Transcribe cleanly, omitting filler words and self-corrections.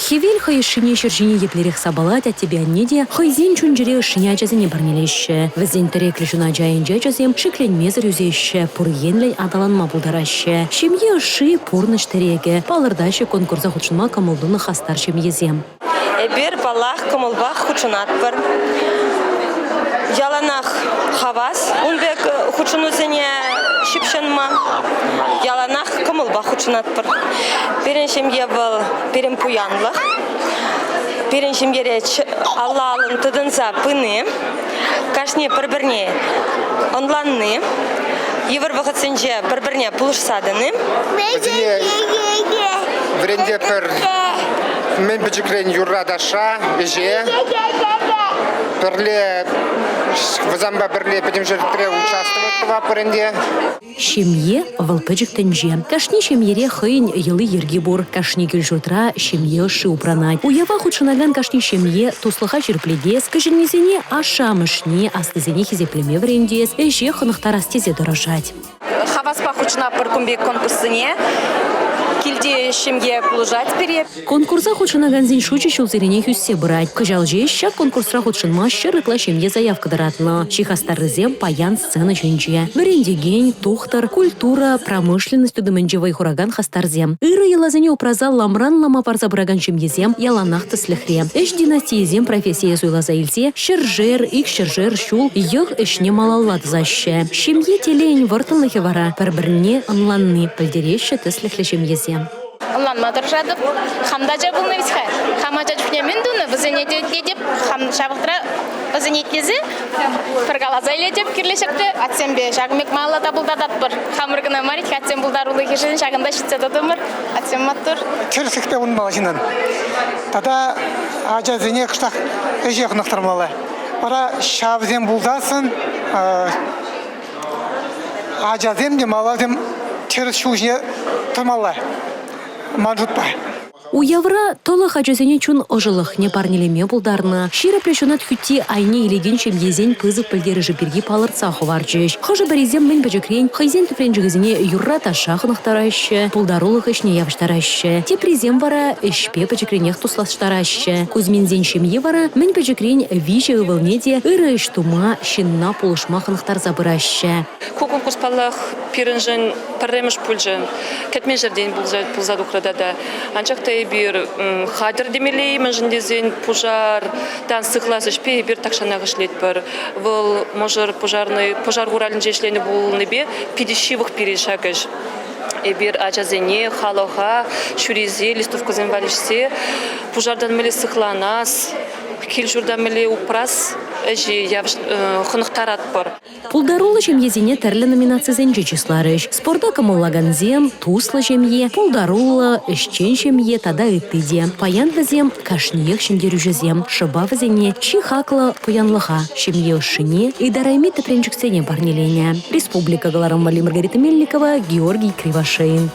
Хӗвел хӑй ӑшшине ҫӗр ҫине еплерех сапалать аттепе анне те хӑйсен чун-чӗре ӑшшине ачасене парнелеҫҫӗ. Вӗсен тӗреклӗ ҫуначӗ айӗнче ачасем шикленмесӗр ӳсеҫҫӗ, пур енлӗн аталанма пултараҫҫӗ. Ҫемье ӑшши, пурнӑҫ тӗрекӗ, палӑртаҫҫӗ конкурса хутшӑнма кӑмӑл тунӑ хастар ҫемьесем. Эпир, паллах, кӑмӑлпах хутшӑнатпӑр. Яланах хавас ун пек хутшӑнусене ҫыпҫӑнма. Яланах кӑмӑлпа хутшӑнатпӑр. Пирӗн ҫемье вӑл пирӗн пуянлӑх. Пирӗн ҫемьере алла-аллӑн тытӑнса пыни, кашни пӗр-пӗрне ӑнланни, йывӑр вӑхӑтсенче пӗр-пӗрне пулӑшса тӑни. Вӗсене вӗрентетпӗр мӗн пӗчӗкрен юрра-ташша, ӗҫе. Пӗрле вӗсемпе пӗрле пӗтӗм ҫӗртре участвовать тӑватпӑр ӗнтӗ. Ҫемье вӑл пӗчӗк тӗнче. Кашни ҫемьере хӑйӗн йӑли-йӗрки пур. Кашни кил-ҫуртра ҫемье ӑшши упранать. Уява хутшӑнакан кашни ҫемье туслӑха ҫирӗплетес, кӗҫӗннисене ашшӗ-амӑшне, аслисене хисеплеме вӗрентес, ӗҫе хӑнӑхтарас тесе тӑрӑшать. Хаваспа хутшӑнатпӑр кун пек конкурссене. Килти ҫемье пулӑшать пире. Конкурса хутшӑнакансен шучӗ ҫулсеренех ӳссе пырать. Кӑҫал ҫеҫ ҫак конкурсра хутшӑнма 100 ытла ҫемье заявка тӑратнӑ. Чи хастаррисем паян сцена ҫинче. Вӗрентекен, тухтӑр, культура, промышленность тытӑмӗнче вӑй хуракан хастарсем. Ырӑ йӑласене упраса ламран лама парса пыракан ҫемьесем яланах тӗслӗхре. Ӗҫ династийӗсем профессие суйласа илсе ҫӗршер, икҫӗршер ҫул йӑх ӗҫне малалла тӑсаҫҫӗ. Ҫемье телейӗн вӑрттӑнлӑхӗ вара пӗр-пӗрне ӑнланни, пӗлтереҫҫӗ тӗслӗхлӗ ҫемьесем. Ӑнланма тӑрӑшатӑп. Хам та ача пулнӑ вӗт-ха. Хам ача чухне мӗн тунӑ, вӗсене те итлетӗп. Хам ҫав вӑхӑтра вӗсене итлесе пӗр каласа илетӗп кирлӗ ҫӗрте. Атьсемпе ҫакӑн пек малалла тапӑлтататпӑр. Хамӑр кӑна мар, атьсем пултарулӑхӗшӗн ҫакӑнта ҫитсе тӑтӑмӑр. Атьсем маттур. Тӗрӗслӗхпе пурӑнмалла ҫыннӑн. Тата ачасене кӑштах ӗҫе хӑнӑхтармалла. Вара ҫавсем пулсассӑн Ачасем те малалласем тӗрӗс ҫул ҫине тӑмалла, ман шутпа. Уявра тӑлӑх ачасене чун ӑшӑлӑхне парнелеме пултарнӑ. Ҫирӗплӗ ҫунат хӳтти айне илекен ҫемьесен пысӑк пӗлтерӗшӗ пирки палӑртса хӑварчӗҫ. Хӑшӗ-пӗрисем мӗн пӗчӗкрен хӑйсен тӗпренчӗкӗсене юрра-ташша хӑнӑхтараҫҫӗ, пултарулӑх ӗҫне явӑҫтараҫҫӗ. Теприсем вара ӗҫпе пӗчӗкренех туслаштараҫҫӗ. Кузьминсен ҫемйи вара мӗн пӗчӗкрен виҫӗ ывӑлне те ырӑ ӗҫ тума, ҫынна пулӑшма хӑнӑхтарса пыраҫҫӗ. Ку конкурс, паллах, пирӗншӗн пӗрремӗш пулчӗ. Кӗтмен ҫӗртен пулса тухрӗ тата. Анчах та эпир хатӗр темелле-и, мӗншӗн тесен пушартан сыхлас ӗҫпе эпир тахҫанах ӗҫлетпӗр. Вӑл мӑшӑр пожарный пушар хуралӗнче ӗҫленӗ пулнипе питӗ ҫывӑх пире ҫак ӗҫ. Эпир ачасене, халӑха ҫӳресе, листовкӑсем валеҫсе пушартан мӗнле сыхланас, кил-ҫурта мӗнле упрас ӗҫе хӑнӑхтаратпӑр. Пултаруллӑ ҫемьесене тӗрлӗ номинацисенче чысларӗҫ. Спорта кӑмӑллакансем, туслӑ ҫемье, пултаруллӑ, ӗҫчен ҫемье тата ытти те. Паян вӗсем кашниех ҫӗнтерӳҫӗсем. Шӑпа вӗсене чи хаклӑ пуянлӑха, ҫемье ӑшшине, ытарайми тӗпренчӗксене парнеленӗ. Республика кӑларӑм валли Маргарита Мельникова, Георгий Кривошеин.